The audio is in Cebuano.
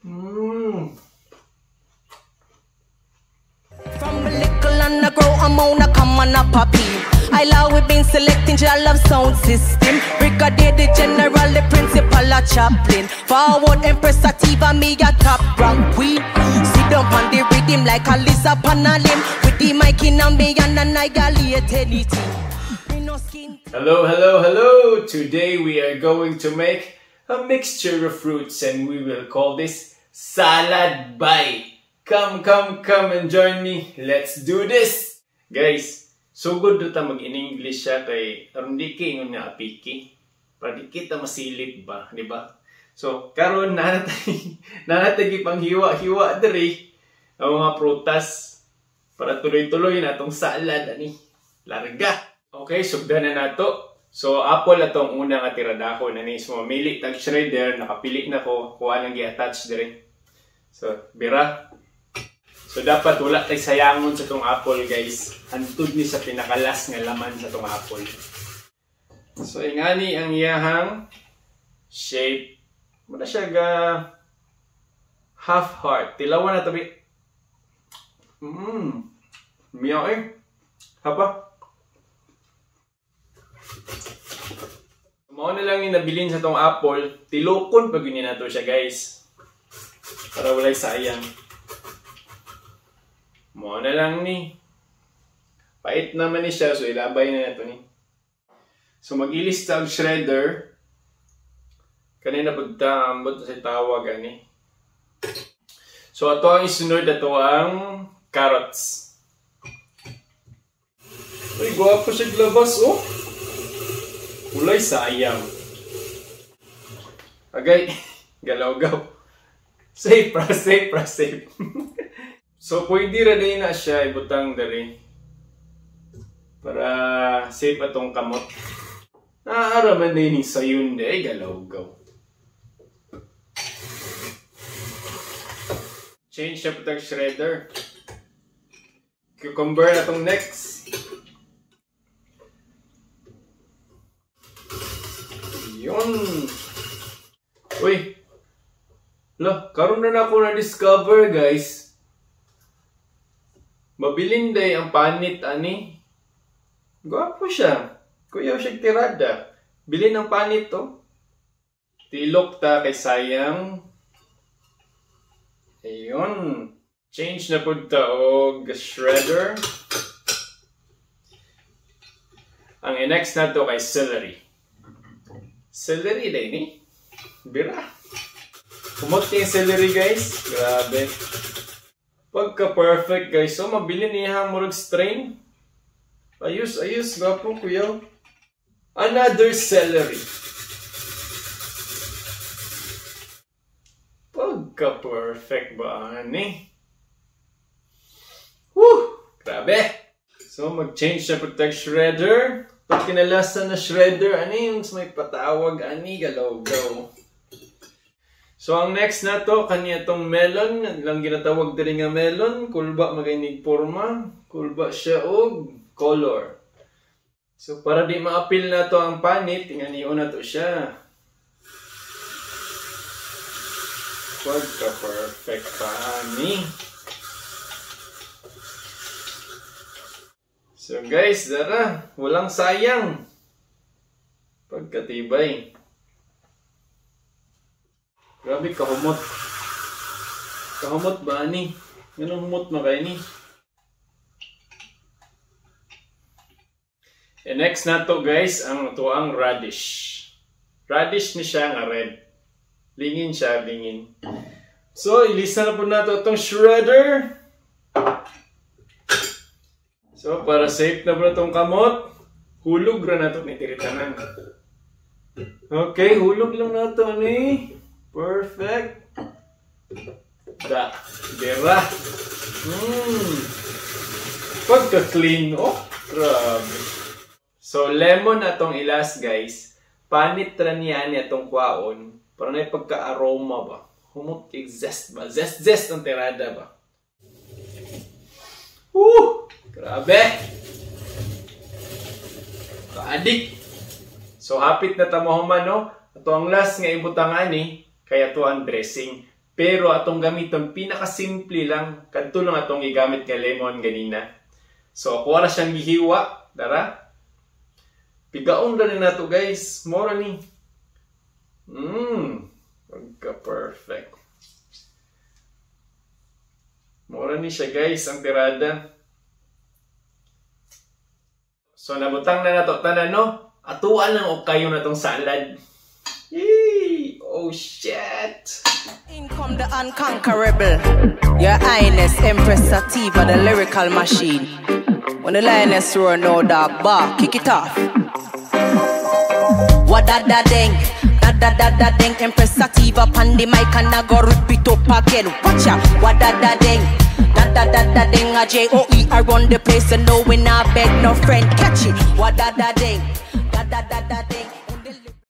From a little and I grow, I'm on a come on a puppy. I love we been selecting I love sound system. Brigadier the general, the principal a chaplain. Forward Empress Sativa, me a top rank queen. Sit down on the rhythm like a lizard on a limb. With the mic in a me and annihilate anything. Me no skin. Hello, hello, hello! Today we are going to make a mixture of fruits and we will call this salad bite. Come, come, come and join me. Let's do this! Guys, sugod do ta mag-in-English siya kay aron di kay ingon nga apiki. Para di kita masilip ba, di ba? So, karon nanatay pang hiwa-hiwa diri ang mga prutas para tuloy-tuloy na atong salad ani. Larga. Okay, sugdan na nato. So, apple atong una nga tiradahon ani. So, mamili tag shredder, nakapili na ko, kuha nang gi-attach diri. So, bira. So, dapat wala tay sayangon sa tong apple, guys. Antud ni sa pinakalas nga laman sa tong apple. So, ingani ang iyahang shape. Muna siya ga half heart. Tilawan na tabi. Miyaw eh. Hapa. Mao na lang ni nabilin sa tong apple. Tilokon pag yun nato siya, guys. Para walay sayang. Mao na lang ni. Pait naman ni siya, so ilabay na nato ni. So mag-ilis ta og shredder. Kanina pagta ambot sa tawag ani. So ato ang isunod, ato ang carrots. Uy, gwapo siya glabas, oh. Ulay sayang. Agay, galaw-gaw. Safe ra, safe ra, safe. So pwede ra din na siya ibutang diri. Para safe atong kamot. Naara man din ni sayon de, galaw-gaw. Change siya putang shredder. Cucumber na tong next. Yun. Uy. Lah, karon na ako na-discover, guys. Mabilin day ang panit ani. Gwapo siya. Kuyaw siya tirada. Bilin ang panit to. Tilok ta kay sayang. Ayun. Change na pud ta og shredder. Ang next na to kay celery. Celery day ni. Bira. Kumot yung celery, guys. Grabe. Pagka-perfect, guys. So, mabili niya ang murag strain. Ayos, ayos. Gwapo, kuya. Another celery. Pagka-perfect ba, ani? Woo! Grabe! So, mag-change na protect shredder. Pag kinalasan na shredder, ano yung may patawag, ani, galaw-gaw. So, ang next na to, kanya itong melon. Lang ginatawag diri nga melon. Kulba magainig forma. Kulba siya og color. So, para di maapil na to ang panit, tinganiyon na to siya. Pagka-perfect pa, ani. So, guys, dara. Walang sayang. Pagkatibay. Grabe, kahumot. Kahumot ba, ani? Ganun humot na kayo, ni? And next na to, guys, ang tuang radish. Radish ni siya nga red. Lingin siya, lingin. So, ilisa na po nato itong shredder. So, para safe na po itong kamot, hulog ra na ito ni tiritanan. Okay, hulog lang na ito, ni. Perfect. Da. Dera. Pagka-clean, oh. Grabe. So, lemon atong ilas, guys. Panit ra niya ni atong kwaon. Para na pagka-aroma ba. Humot kay zest ba. Zest, zest ang tirada ba. Woo! Grabe! Ka-addict! So, hapit na tamahuman, no? Ato ang last nga ibutang ani, kaya to ang dressing. Pero atong gamiton pinakasimple lang, kadto lang atong gigamit nga lemon ganina. So ako ra siyang gihiwa, dara. Pigaon ra ni nato, guys. Mao ra ni. Pagka perfect. Mao ra ni siya, guys, ang tirada. So nabutang na nato tanan, no? Atuan lang og kayo na tong salad. Yee! Oh shit! In come the unconquerable. Your Highness Empress Sativa, the lyrical machine. When the lioness roar, no dog bar, kick it off. What da da ding, da da da da ding. Empress Sativa pan the mic and I go rip it up again. Watch out, what da da ding, da da da da ding. A J O E I run the place and no we not beg no friend. Catch it, what da da ding, da da da da ding.